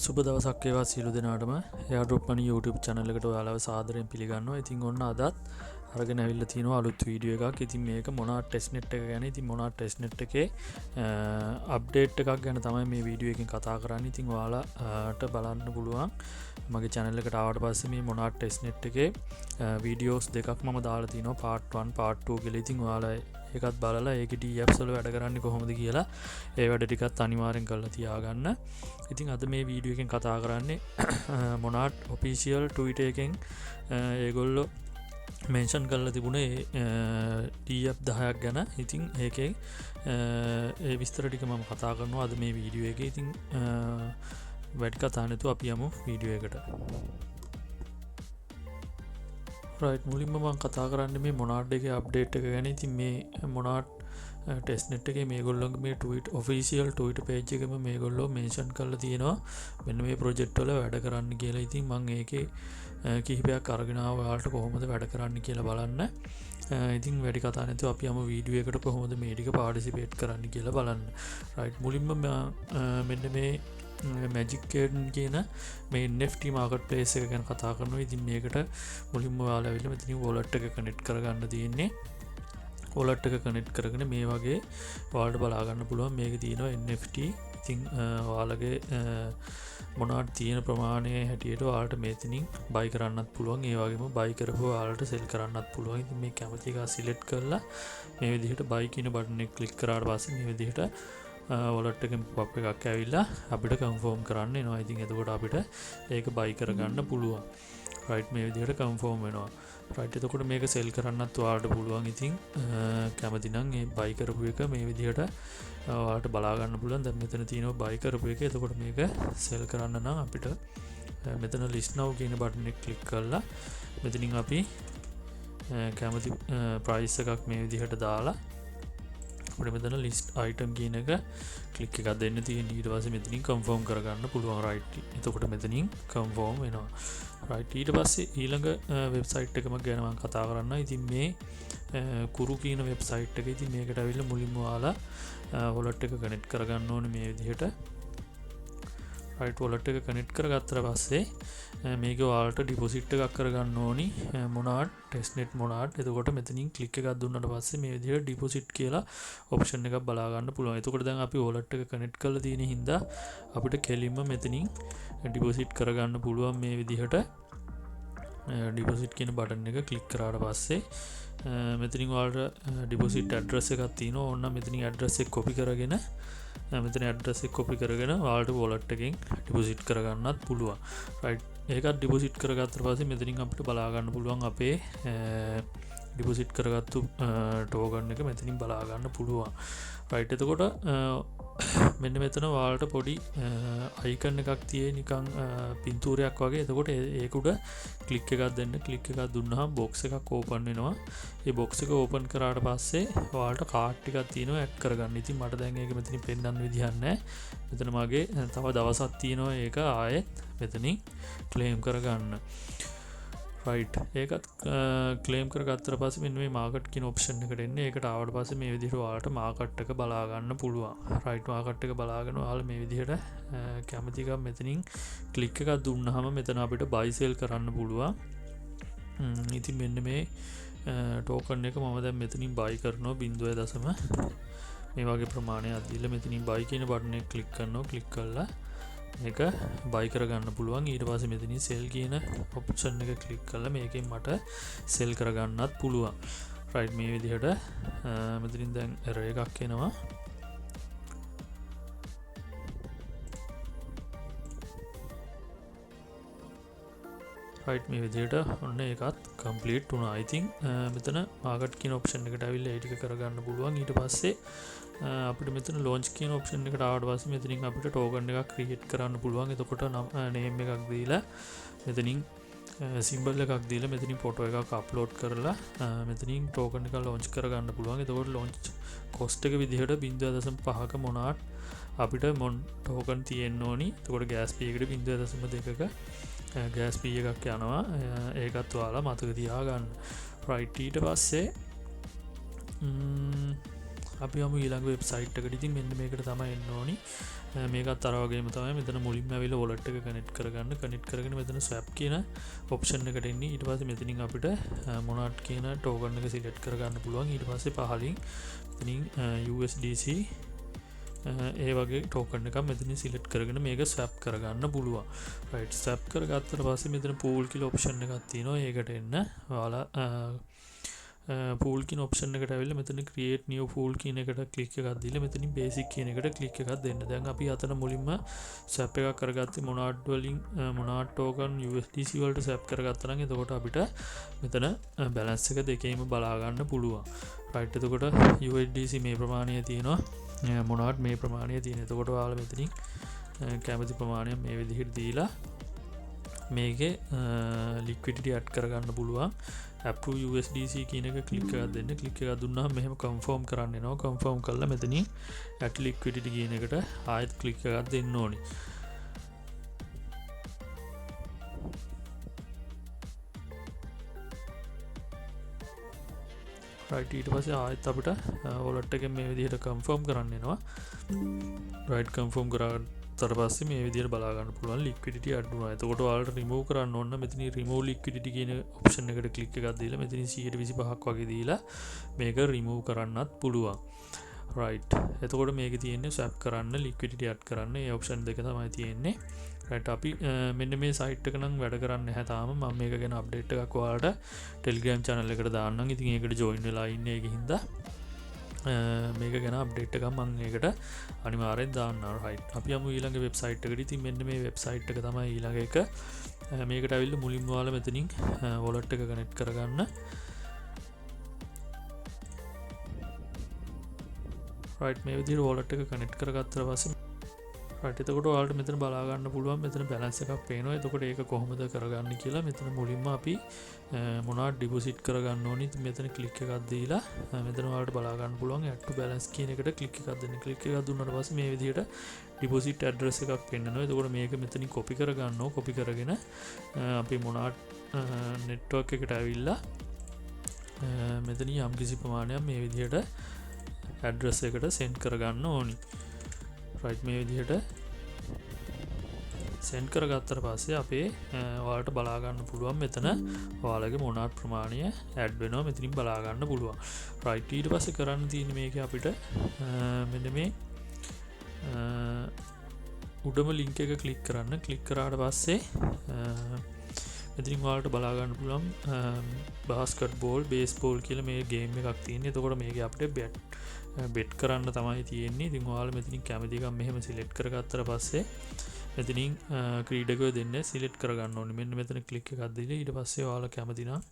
සුබ දවසක් වේවා සියලු දෙනාටම. එයාඩ්‍රොප් මනි YouTube channel එකට ඔයාලව සාදරයෙන් පිළිගන්නවා. ඉතින් ඔන්න අදත් අරගෙන ඇවිල්ලා තිනවා අලුත් වීඩියෝ එකක්. ඉතින් මේක මොනාඩ් ටෙස්ට් නෙට් එක ගැන. ඉතින් මොනාඩ් ටෙස්ට් නෙට් එකේ අප්ඩේට් එකක් ගැන තමයි මේ වීඩියෝ එකෙන් කතා කරන්නේ. ඉතින් ඔයාලාට බලන්න පුළුවන් මගේ channel එකට ආවට පස්සේ මේ මොනාඩ් ටෙස්ට් නෙට් එකේ වීඩියෝස් දෙකක් මම දාලා තිනවා, part 1 part 2 කියලා. ඉතින් ඔයාලා ඒකත් බලලා ඒකේ D apps වල වැඩ කරන්නේ කොහොමද කියලා ඒ වැඩ ටිකත් අනිවාර්යෙන් කරලා තියාගන්න. ඉතින් අද මේ වීඩියෝ එකෙන් කතා කරන්නේ මොනාඩ් ඔෆිෂියල් ට්විටර් එකෙන් ඒගොල්ලෝ මෙන්ෂන් කරලා තිබුණේ D app 10ක් ගැන. ඉතින් ඒකේ ඒ විස්තර ටික මම කතා කරනවා අද මේ වීඩියෝ එකේ. ඉතින් වැඩි කතා නැතුව අපි යමු වීඩියෝ එකට. මුලින්ම මම කතා කරන්නේ මේ මොනාඩ් එකේ අප්ඩේට් එක ගැන. ඉතින් මේ මොනාඩ් ටෙස්ට් නෙට් එකේ මේගොල්ලෝගේ මේ ඔෆිෂියල් ට්විටර් පේජ් එකෙම මේගොල්ලෝ මෙන්ෂන් කරලා තියෙනවා මෙන්න මේ ප්‍රොජෙක්ට් වල වැඩ කරන්න කියලා. ඉතින් මං ඒකේ කිහිපයක් අරගෙන ආවා ඔයාලට කොහොමද වැඩ කරන්න කියලා බලන්න. ඉතින් වැඩි කතා නැතුව අපි යමු වීඩියෝ එකට කොහොමද මේ ටික පාර්ටිසිපේට් කරන්න කියලා බලන්න. මුලින්ම මෙන්න මේ මැජික් ඊඩන් කියන මේ NFT market place එක ගැන කතා කරනවා. ඉතින් මේකට මුලින්ම ඔයාලා ඇවිල්ලා මෙතනින් වොලට් එක කනෙක්ට් කරගන්න තියෙන්නේ. වොලට් එක කනෙක්ට් කරගෙන මේ වගේ ඔයාලට බලා ගන්න පුළුවන් මේකේ තියෙනවා NFT. ඉතින් ඔයාලගේ මොනවාට තියෙන ප්‍රමාණය හැටියට ඔයාලට මෙතනින් බයි කරන්නත් පුළුවන්. ඒ වගේම බයි කරපුව ඔයාලට සෙල් කරන්නත් පුළුවන්. ඉතින් මේ කැමති එක සිලෙක්ට් කරලා මේ විදිහට බයි කියන බටන් එක ක්ලික් කරාට පස්සේ මේ විදිහට වොලට් එකෙන් පොප් එකක් ඇවිල්ලා අපිට කන්ෆර්ම් කරන්න එනවා. ඉතින් එතකොට අපිට ඒක බයි කරගන්න පුළුවන්. මේ විදිහට කන්ෆර්ම් වෙනවා. එතකොට මේක සෙල් කරන්නත් ඔයාලට පුළුවන්. ඉතින් කැමති නම් මේ බයි කරපු එක මේ විදිහට ඔයාලට බලා ගන්න පුළුවන්. දැන් මෙතන තියෙනවා බයි කරපු එක. එතකොට මේක සෙල් කරන්න නම් අපිට මෙතන ලිස්ට් නව් කියන බටන් එක ක්ලික් කරලා මෙතනින් අපි කැමති ප්‍රයිස් එකක් මේ විදිහට දාලා අපිට මෙතන ලිස්ට් අයිටම් කියන එක ක්ලික් එකක් දෙන්න තියෙන. ඊට පස්සේ මෙතනින් කන්ෆර්ම් කරගන්න පුළුවන්. එතකොට මෙතනින් කන්ෆර්ම් වෙනවා. ඊට පස්සේ ඊළඟ වෙබ්සයිට් එකම ගැන මම කතා කරන්න. ඉතින් මේ කුරු කියන වෙබ්සයිට් එක. ඉතින් මේකට ඇවිල්ලා මුලින්ම ඔයාලා වොලට් එක කනෙක්ට් කරගන්න ඕනේ මේ විදිහට. වොලට් එක කනෙක්ට් කරගත්තට පස්සේ මේක ඔයාලට ඩිපොසිට් එකක් කරගන්න ඕනි මොනාඩ් ටෙස්ට් නෙට් මොනාඩ්. එතකොට මෙතනින් ක්ලික් එකක් දුන්නට පස්සේ මේ විදිහට ඩිපොසිට් කියලා ඔප්ෂන් එකක් බලා ගන්න පුළුවන්. එතකොට දැන් අපි වොලට් එක කනෙක්ට් කරලා තියෙන හින්දා අපිට කෙලින්ම මෙතනින් ඩිපොසිට් කරගන්න පුළුවන් මේ විදිහට. ඩිපොසිට් කියන බටන් එක ක්ලික් කරාට පස්සේ මෙතනින් ඔයාලට ඩිපොසිට් ඇඩ්‍රස් එකක් තියෙනවා. ඕන්න මෙතනින් ඇඩ්‍රස් එක කොපි කරගෙන මෙතන ඇඩ්‍රස් එක කොපි කරගෙන ඔයාලට වොලට් එකෙන් ඩිපොසිට් කරගන්නත් පුළුවන්. ඒකත් ඩිපොසිට් කරගත්තට පස්සේ මෙතනින් අපිට බලා ගන්න පුළුවන් අපේ ඩිපොසිට් කරගත්තු ටෝකන් එක මෙතනින් බලා ගන්න පුළුවන්. එතකොට මෙන්න මෙතන ඔයාලට පොඩි අයිකන් එකක් තියෙ නිකන් පින්තූරයක් වගේ. එතකොට ඒක උඩ ක්ලික් එකක් දෙන්න. ක්ලික් එකක් දුන්නාම බොක්ස් එකක් ඕපන් වෙනවා. ඒ බොක්ස් එක ඕපන් කරාට පස්සේ ඔයාලට කාඩ් ටිකක් තියෙනවා ඇඩ් කරගන්න. ඉතින් මට දැන් ඒක මෙතනින් පෙන්වන්න විදිහක් නැහැ. මෙතන මගේ තව දවසක් තියෙනවා ඒක ආයෙත් මෙතනින් ක්ලේම් කරගන්න. ඒකත් ක්ලේම් කරගත්තට පස්සේ මෙන්න මේ මාකට් කියන ඔප්ෂන් එකට එන්නේ. ඒකට ආවට පස්සේ මේ විදිහට ඔයාලට මාකට් එක බලා ගන්න පුළුවන්. මාකට් එක බලාගෙන ඔයාලා මේ විදිහට කැමති එකක් මෙතනින් ක්ලික් එකක් දුන්නාම මෙතන අපිට බයි සෙල් කරන්න පුළුවන්. ඉතින් මෙන්න මේ ටෝකන් එක මම දැන් මෙතනින් බයි කරනවා බිංදුවයි දශම මේ වගේ ප්‍රමාණයක් දීලා මෙතනින් බයි කියන බටන් එක ක්ලික් කරනවා. ක්ලික් කරලා මේක බයි කරගන්න පුළුවන්. ඊට පස්සේ මෙතනින් සෙල් කියන ඔප්ෂන් එක ක්ලික් කරලා මේකෙන් මට සෙල් කරගන්නත් පුළුවන්. මේ විදිහට මෙතනින් දැන් එරර් එකක් එනවා. මේ විදිහට ඔන්න ඒකත් කම්ප්ලීට් වුණා. ඉතින් මෙතන මාකට් කියන ඔප්ෂන් එකට ඇවිල්ලා ඒ ටික කරගන්න පුළුවන්. ඊට පස්සේ අපිට මෙතන ලොන්ච් කියන ඔප්ෂන් එකට ආවට පස්සේ මෙතනින් අපිට ටෝකන් එකක් ක්‍රියේට් කරන්න පුළුවන්. එතකොට නේම් එකක් දීලා මෙතනින් සිම්බල් එකක් දීලා මෙතනින් ෆොටෝ එකක් අප්ලෝඩ් කරලා මෙතනින් ටෝකන් එක ලොන්ච් කරගන්න පුළුවන්. එතකොට ලොන්ච් කොස්ට් එක විදිහට බිංදුව දශම පහක මොනාඩ් අපිට මොන් ටෝකන් තියෙන්න ඕනි. එතකොට ගෑස් ෆී එකට බිංදුව දශම දෙකක ගෑස් ෆී එකක් යනවා. ඒකත් ඔයාලා මතක තියාගන්න. ඊට පස්සේ අපි යමු ඊළඟ වෙබ්සයිට් එකට. ඉතින් මෙන්න මේකට තමයි එන්න ඕනි. මේකත් අර වගේම තමයි. මෙතන මුලින්ම ඇවිල්ලා වොලට් එක කනෙක්ට් කරගන්න. කනෙක්ට් කරගෙන මෙතන ස්වැප් කියන ඔප්ෂන් එකට එන්නේ. ඊට පස්සේ මෙතනින් අපිට මොනාඩ් කියන ටෝකන් එක සිලෙක්ට් කරගන්න පුළුවන්. ඊට පස්සේ පහලින් මෙතනින් USDC ඒ වගේ ටෝකන් එකක් මෙතනින් සිලෙක්ට් කරගෙන මේක ස්වැප් කරගන්න පුළුවන්. රයිට්, ස්වැප් කරගත්තට පස්සේ මෙතන පූල් කියලා ඔප්ෂන් එකක් තියෙනවා. ඒකට එන්න. ඔයාලා පූල් කියන ඔප්ෂන් එකට ඇවිල්ලා මෙතන ක්‍රියේට් නිව් පූල් කියන එකට ක්ලික් එකක් දීලා මෙතනින් බේසික් කියන එකට ක්ලික් එකක් දෙන්න. දැන් අපි අතන මුලින්ම ස්වැප් එකක් කරගත්තේ මොනාඩ් වලින්, මොනාඩ් ටෝකන් USDC වලට ස්වැප් කරගත්තා නම් එතකොට අපිට මෙතන බැලන්ස් එක දෙකේම බලා ගන්න පුළුවන්. රයිට්, එතකොට USDC මේ ප්‍රමාණය තියෙනවා, මොනාඩ් මේ ප්‍රමාණය තියෙනවා. එතකොට ඔයාලා මෙතනින් කැමති ප්‍රමාණය මේ විදිහට දීලා මේකේ ලික්විඩිටි ඇඩ් කරගන්න පුළුවන්. Approve USDC කියන එක ක්ලික් එකක් දෙන්න. ක්ලික් එකක් දුන්නාම මෙහෙම කන්ෆර්ම් කරන්න එනවා. කන්ෆර්ම් කරලා මෙතනින් ඇඩ් ලික්විඩිටි කියන එකට ආයෙත් ක්ලික් එකක් දෙන්න ඕනි. රයිට්, ඊට පස්සේ ආයෙත් අපිට වොලට් එකෙන් මේ විදිහට කන්ෆර්ම් කරන්න එනවා. රයිට්, කන්ෆර්ම් කරාට පස්සේ මේ විදිහට බලා ගන්න පුළුවන් ලික්විඩිටි ඇඩ් වුණා. එතකොට ඔයාලට රිමූව් කරන්න ඕන නම් මෙතනින් රිමූව් ලික්විඩිටි කියන ඔප්ෂන් එකට ක්ලික් එකක් දීලා මෙතනින් සියයට විසිපහක් වගේ දීලා මේක රිමූව් කරන්නත් පුළුවන්. රයිට්, එතකොට මේකේ තියෙන්නේ ස්වැප් කරන්න, ලික්විඩිටි ඇඩ් කරන්න, මේ ඔප්ෂන් දෙක තමයි තියෙන්නේ. රයිට්, අපි මෙන්න මේ සයිට් එක නම් වැඩ කරන්නේ නැහැ තාම. මම මේක ගැන අප්ඩේට් එකක් ඔයාලට Telegram channel එකට දාන්නම්. ඉතින් ඒකට ජොයින් වෙලා ඉන්න ඒක හින්දා මේක ගැන අප්ඩේට් එකක් මම ඒකට අනිවාර්යෙන් දාන්නම්. රයිට්, අපි යමු ඊළඟ වෙබ්සයිට් එකට. ඉතින් මෙන්න මේ වෙබ්සයිට් එක තමයි ඊළඟ එක. මේකට ඇවිල්ලා මුලින්ම ඔයාලා මෙතනින් වොලට් එක කනෙක්ට් කරගන්න. රයිට්, මේ විදිහට වොලට් එක කනෙක්ට් කරගත්තට පස්සේ රයිට්, එතකොට ඔයාලට මෙතන බලා ගන්න පුළුවන් මෙතන බැලන්ස් එකක් පේනවා. එතකොට ඒක කොහොමද කරගන්නේ කියලා මෙතන මුලින්ම අපි මොනවද ඩිපොසිට් කරගන්න ඕනි. ඉතින් මෙතන ක්ලික් එකක් දීලා මෙතන ඔයාලට බලා ගන්න පුළුවන් ඇඩ් ටු බැලන්ස් කියන එකට ක්ලික් එකක් දෙන්න. ක්ලික් එකක් දුන්නාට පස්සේ මේ විදිහට ඩිපොසිට් ඇඩ්‍රස් එකක් පෙන්නනවා. එතකොට මේක මෙතනින් කොපි කරගන්න ඕන. කොපි කරගෙන අපි මොනවද නෙට්වර්ක් එකට ඇවිල්ලා මෙතනින් යම්කිසි ප්‍රමාණයක් මේ විදිහට ඇඩ්‍රස් එකට සෙන්ඩ් කරගන්න ඕනි. රයිට්, මේ විදිහට සෙන්ඩ් කරගත්තට පස්සේ ඔයාලට බලා ගන්න පුළුවන් මෙතන ඔයාලගේ මොනාඩ් ප්‍රමාණය ඇඩ් වෙනවා මෙතනින් බලා ගන්න පුළුවන්. රයිට්, ඊට පස්සේ කරන්න තියෙන්නේ මේකේ අපිට මෙන්න මේ උඩම ලින්ක් එක ක්ලික් කරන්න. ක්ලික් කරාට පස්සේ මෙතනින් ඔයාලට බලා ගන්න පුළුවන් බාස්කට් බෝල්, බේස්බෝල් කියලා මේ ගේම් එකක් තියෙන්නේ. එතකොට මේකේ අපිට බෙට් කරන්න තමයි තියෙන්නේ. ඉතින් ඔයාලා මෙතනින් කැමති එකක් මෙහෙම සිලෙක්ට් කරගත්තට පස්සේ මෙතනින් ක්‍රීඩකයෝ දෙන්න සිලෙක්ට් කරගන්න ඕනේ. මෙන්න මෙතන ක්ලික් එකක් දීලා ඊට පස්සේ ඔයාලා කැමති නම්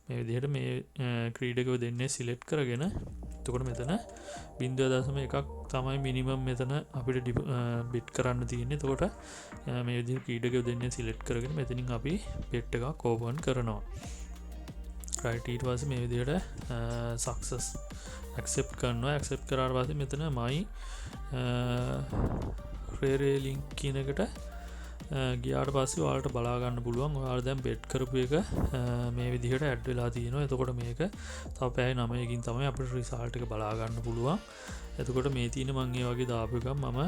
මේ විදිහට මේ ක්‍රීඩකයෝ දෙන්නේ සිලෙක්ට් කරගෙන එතකොට මෙතන බිංදුව දශම එකක් තමයි මිනිමම් මෙතන අපිට බෙට් කරන්න තියෙන්නේ. එතකොට මේ විදිහට ක්‍රීඩකයෝ දෙන්නේ සිලෙක්ට් කරගෙන මෙතනින් අපි බෙට් එකක් ඕපන් කරනවා. රයිට්, ඊට පස්සේ මේ විදිහට සක්සස් ඇක්සෙප්ට් කරනවා. ඇක්සෙප්ට් කරාට පස්සේ මෙතන මයි රේරේ ලින්ක් කියන එකට ගියාට පස්සේ ඔයාලට බලා ගන්න පුළුවන්. ඔයාලා දැන් බෙට් කරපු එක මේ විදිහට ඇඩ් වෙලා තියෙනවා. එතකොට මේක තව පැය නවයකින් තමයි අපිට රිසල්ට් එක බලා ගන්න පුළුවන්. එතකොට මේ තියෙන මං ඒ වගේ දාපු එකක් මම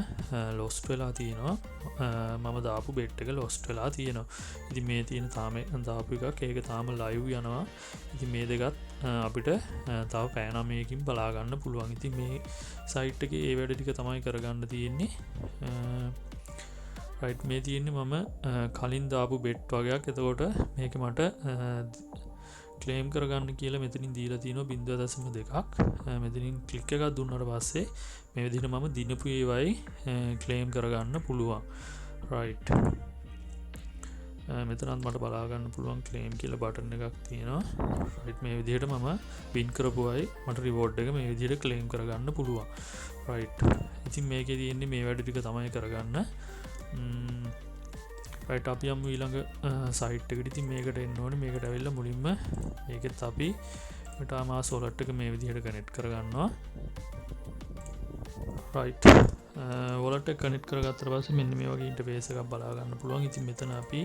ලොස්ට් වෙලා තියෙනවා. මම දාපු බෙට් එක ලොස්ට් වෙලා තියෙනවා. ඉතින් මේ තියෙන තාම දාපු එකක්, ඒක තාම ලයිව් යනවා. ඉතින් මේ දෙකත් අපිට තව පැය නවයකින් බලා ගන්න පුළුවන්. ඉතින් මේ සයිට් එකේ ඒ වැඩ ටික තමයි කරගන්න තියෙන්නේ. රයිට්, මේ තියෙන්නේ මම කලින් දාපු බෙට් වගයක්. එතකොට මේක මට ක්ලේම් කරගන්න කියලා මෙතනින් දීලා තියෙනවා බිංදුව දශම දෙකක්. මෙතනින් ක්ලික් එකක් දුන්නාට පස්සේ මේ විදිහට මම දිනපු ඒවයි ක්ලේම් කරගන්න පුළුවන්. රයිට්, මෙතනත් මට බලා ගන්න පුළුවන් ක්ලේම් කියලා බටන් එකක් තියෙනවා. රයිට්, මේ විදිහට මම වින් කරපු අය මට රිවෝඩ් එක මේ විදිහට ක්ලේම් කරගන්න පුළුවන්. රයිට්, ඉතින් මේකේ තියෙන්නේ මේ වැඩ ටික තමයි කරගන්න. රයිට්, අපි යමු ඊළඟ සයිට් එකට. ඉතින් මේකට එන්න ඕනේ. මේකට ඇවිල්ලා මුලින්ම මේකෙත් අපි MetaMask wallet එක මේ විදිහට කනෙක්ට් කරගන්නවා. රයිට්, වොලට් එක කනෙක්ට් කරගත්තට පස්සේ මෙන්න මේ වගේ ඉන්ටර්ෆේස් එකක් බලා ගන්න පුළුවන්. ඉතින් මෙතන අපි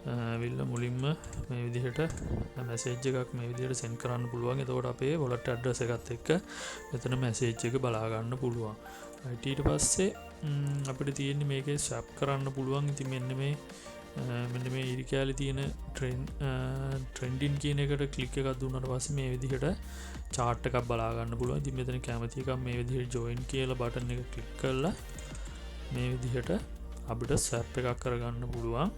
ඇවිල්ලා මුලින්ම මේ විදිහට මැසේජ් එකක් මේ විදිහට සෙන්ඩ් කරන්න පුළුවන්. එතකොට අපේ වොලට් ඇඩ්‍රස් එකත් එක්ක මෙතන මැසේජ් එක බලා ගන්න පුළුවන්. රයිට්, ඊට පස්සේ අපිට තියෙන්නේ මේකේ ස්වැප් කරන්න පුළුවන්. ඉතින් මෙන්න මේ ඉරි කෑලි තියෙන ට්‍රෙන්ඩින් කියන එකට ක්ලික් එකක් දුන්නාට පස්සේ මේ විදිහට චාට් එකක් බලා ගන්න පුළුවන්. ඉතින් මෙතන කැමති එකක් මේ විදිහට ජොයින් කියලා බටන් එක ක්ලික් කරලා මේ විදිහට අපිට ස්වැප් එකක් කරගන්න පුළුවන්.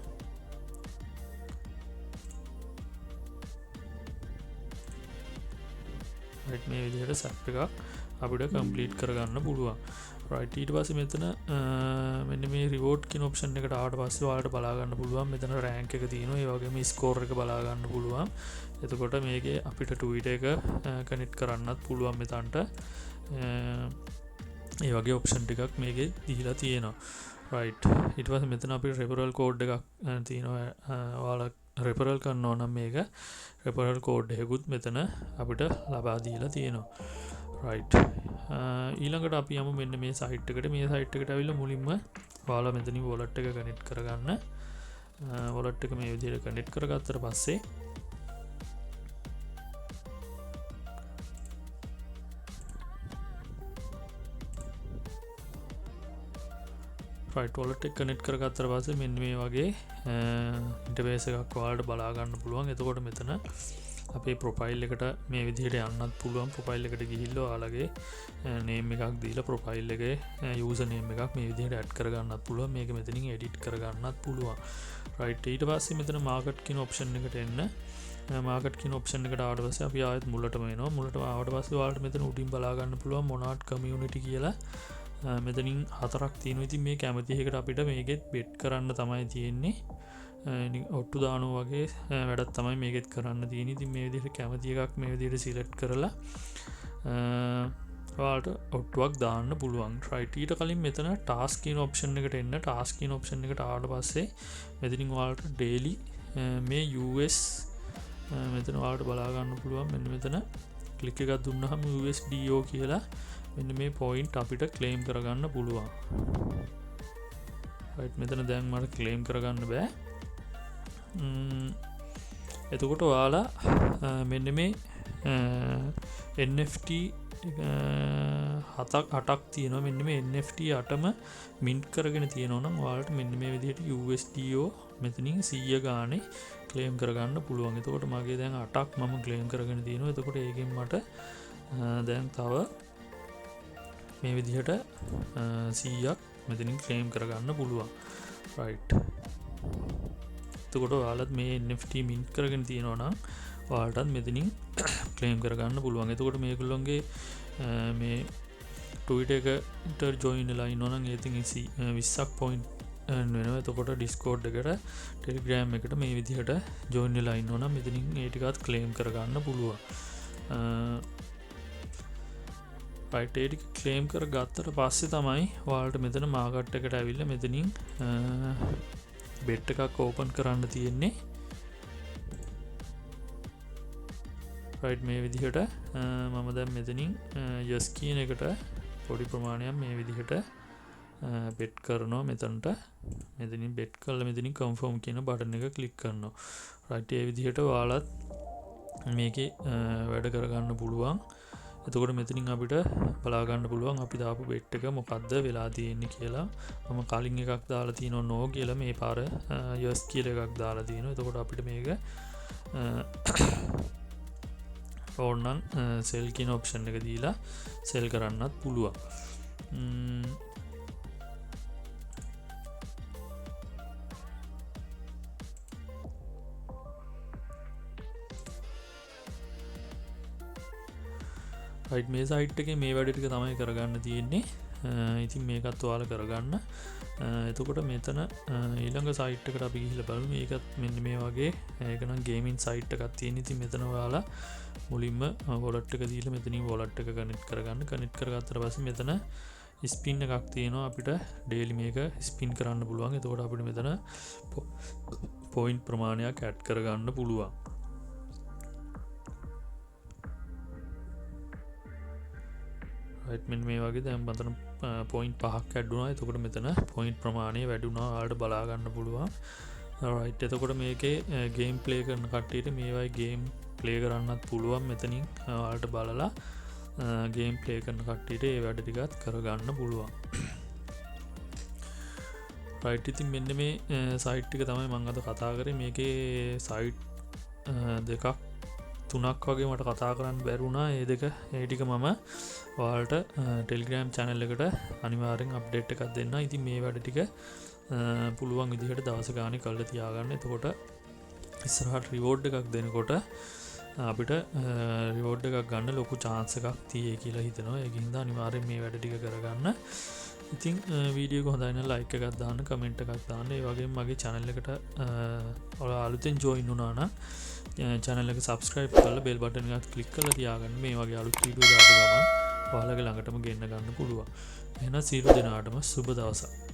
රයිට්, මේ විදිහට ස්වැප් එකක් අපිට කම්ප්ලීට් කරගන්න පුළුවන්. රයිට්, ඊට පස්සේ මෙතන මෙන්න මේ රිවෝඩ් කියන ඔප්ෂන් එකට ආවට පස්සේ ඔයාලට බලා ගන්න පුළුවන් මෙතන රෑන්ක් එක තියෙනවා, ඒ වගේම ස්කෝර් එක බලා ගන්න පුළුවන්. එතකොට මේකේ අපිට ට්විටර් එක කනෙක්ට් කරන්නත් පුළුවන් මෙතනට. ඒ වගේ ඔප්ෂන් ටිකක් මේකේ දීලා තියෙනවා. රයිට්, ඊට පස්සේ මෙතන අපිට රෙෆරල් කෝඩ් එකක් තියෙනවා. ඔයාලා රෙෆරල් කරනවා නම් මේක රෙෆරල් කෝඩ් එකකුත් මෙතන අපිට ලබා දීලා තියෙනවා. රයිට්, ඊළඟට අපි යමු මෙන්න මේ සයිට් එකට. මේ සයිට් එකට ඇවිල්ලා මුලින්ම ඔයාලා මෙතනින් වොලට් එක කනෙක්ට් කරගන්න. වොලට් එක මේ විදිහට කනෙක්ට් කරගත්තට පස්සේ රයිට්, වොලට් එක කනෙක්ට් කරගත්තට පස්සේ මෙන්න මේ වගේ ඉන්ටර්ෆේස් එකක් ඔයාලට බලා ගන්න පුළුවන්. එතකොට මෙතන අපේ ප්‍රොෆයිල් එකට මේ විදිහට යන්නත් පුළුවන්. ප්‍රොෆයිල් එකට ගිහිල්ලා ඔයාලගේ නේම් එකක් දීලා ප්‍රොෆයිල් එකේ යූසර් නේම් එකක් මේ විදිහට ඇඩ් කරගන්නත් පුළුවන්. මේක මෙතනින් එඩිට් කරගන්නත් පුළුවන්. රයිට්, ඊට පස්සේ මෙතන මාකට් කියන ඔප්ෂන් එකට එන්න. මාකට් කියන ඔප්ෂන් එකට ආවට පස්සේ අපි ආයෙත් මුලටම එනවා. මුලටම ආවට පස්සේ ඔයාලට මෙතන උඩින් බලා ගන්න පුළුවන් මොනාඩ් කමියුනිටි කියලා. මෙතනින් හතරක් තියෙනවා. ඉතින් මේ කැමති එකකට අපිට මේකෙත් බෙට් කරන්න තමයි තියෙන්නේ. ඔට්ටු දානවා වගේ වැඩක් තමයි මේකෙත් කරන්න තියෙන්නේ. ඉතින් මේ විදිහට කැමති එකක් මේ විදිහට සිලෙක්ට් කරලා ඔයාලට ඔට්ටුවක් දාන්න පුළුවන්. රයිට්, ඊට කලින් මෙතන ටාස්ක් කියන ඔප්ෂන් එකට එන්න. ටාස්ක් කියන ඔප්ෂන් එකට ආවට පස්සේ මෙතනින් ඔයාලට ඩේලි මේ US මෙතන ඔයාලට බලා ගන්න පුළුවන්. මෙන්න මෙතන ක්ලික් එකක් දුන්නාම USDO කියලා මෙන්න මේ පොයින්ට් අපිට ක්ලේම් කරගන්න පුළුවන්. රයිට්, මෙතන දැන් මට ක්ලේම් කරගන්න බෑ. එතකොට ඔයාලා මෙන්න මේ NFT හතක් අටක් තියෙනවා. මෙන්න මේ NFT අටම මින්ට් කරගෙන තියෙනවා නම් ඔයාලට මෙන්න මේ විදිහට USDO මෙතනින් 100 ගානේ ක්ලේම් කරගන්න පුළුවන්. එතකොට මගේ දැන් අටක් මම ක්ලේම් කරගෙන තියෙනවා. එතකොට ඒකෙන් මට දැන් තව මේ විදිහට 100ක් මෙතනින් ක්ලේම් කරගන්න පුළුවන්. රයිට්, එතකොට ඔයාලත් මේ NFT mint කරගෙන තියෙනවා නම් ඔයාලටත් මෙතනින් ක්ලේම් කරගන්න පුළුවන්. එතකොට මේගොල්ලොන්ගේ මේ Twitter එකට ජොයින් වෙලා ඉන්නවා නම් ඒ ඉතින් 20ක් පොයින්ට් earn වෙනවා. එතකොට Discord එකට Telegram එකට මේ විදිහට ජොයින් වෙලා ඉන්නවා නම් මෙතනින් ඒ ටිකත් ක්ලේම් කරගන්න පුළුවන්. රයිට්, ඒ ටික ක්ලේම් කරගත්තට පස්සේ තමයි ඔයාලට මෙතන මාකට් එකට ඇවිල්ලා මෙතනින් බෙට් එකක් ඕපන් කරන්න තියෙන්නේ. රයිට්, මේ විදිහට මම දැන් මෙතනින් යස් කියන එකට පොඩි ප්‍රමාණයක් මේ විදිහට බෙට් කරනවා. මෙතනට මෙතනින් බෙට් කරලා මෙතනින් කන්ෆර්ම් කියන බටන් එක ක්ලික් කරනවා. රයිට්, ඒ විදිහට ඔයාලත් මේකේ වැඩ කරගන්න පුළුවන්. එතකොට මෙතනින් අපිට බලා ගන්න පුළුවන් අපි දාපු බෙට් එක මොකද්ද වෙලා තියෙන්නේ කියලා. මම කලින් එකක් දාලා තියෙනවා නෝ කියලා, මේ පාර යස් කියලා එකක් දාලා තියෙනවා. එතකොට අපිට මේක ඕනනම් සෙල් කියන ඔප්ෂන් එක දීලා සෙල් කරන්නත් පුළුවන්. රයිට්, මේ සයිට් එකේ මේ වැඩ ටික තමයි කරගන්න තියෙන්නේ. ඉතින් මේකත් ඔයාලා කරගන්න. එතකොට මෙතන ඊළඟ සයිට් එකට අපි ගිහිල්ලා බලමු. මේකත් මෙන්න මේ වගේ. ඒක නම් ගේමින් සයිට් එකක් තියෙන. ඉතින් මෙතන ඔයාලා මුලින්ම වොලට් එක දීලා මෙතනින් වොලට් එක කනෙක්ට් කරගන්න. කනෙක්ට් කරගත්තට පස්සේ මෙතන ස්පින් එකක් තියෙනවා. අපිට ඩේලි මේක ස්පින් කරන්න පුළුවන්. එතකොට අපිට මෙතන පොයින්ට් ප්‍රමාණයක් ඇඩ් කරගන්න පුළුවන්. රයිට්, මෙන්න මේ වගේ දැන් මෙතන පොයින්ට් 5ක් ඇඩ් වුණා. එතකොට මෙතන පොයින්ට් ප්‍රමාණය වැඩි වුණා, ඔයාලට බලා ගන්න පුළුවන්. රයිට්, එතකොට මේකේ ගේම් ප්ලේ කරන කට්ටියට මේවයි ගේම් ප්ලේ කරන්නත් පුළුවන්. මෙතනින් ඔයාලට බලලා ගේම් ප්ලේ කරන කට්ටියට ඒ වැඩ ටිකත් කරගන්න පුළුවන්. රයිට්, ඉතින් මෙන්න මේ සයිට් ටික තමයි මං අද කතා කරේ. මේකේ සයිට් දෙකක් තුනක් වගේ මට කතා කරන්න බැරුණා. ඒ දෙක, ඒ ටික මම ඔයාලට ටෙලිග්‍රෑම් චැනල් එකට අනිවාර්යෙන් අප්ඩේට් එකක් දෙන්න. ඉතින් මේ වැඩ ටික පුළුවන් විදිහට දවස ගානේ කරලා තියාගන්න. එතකොට ඉස්සරහට රිවෝඩ් එකක් දෙනකොට අපිට රිවෝඩ් එකක් ගන්න ලොකු චාන්ස් එකක් තියෙයි කියලා හිතෙනවා. ඒක හින්දා අනිවාර්යෙන් මේ වැඩ ටික කරගන්න. ඉතින් වීඩියෝ එක හොඳයි නම් ලයික් එකක් දාන්න, කමෙන්ට් එකක් දාන්න. ඒ වගේම මගේ චැනල් එකට ඔයාලා අලුතෙන් ජොයින් වුණා නම් චැනල් එක සබ්ස්ක්‍රයිබ් කරලා බෙල් බටන් එකත් ක්ලික් කරලා තියාගන්න. මේ වගේ අලුත් වීඩියෝ දාපු ගමන් ඔයාලගේ ළඟටම ගෙන්න ගන්න පුළුවන්. එහෙනම් සියලු දෙනාටම සුබ දවසක්.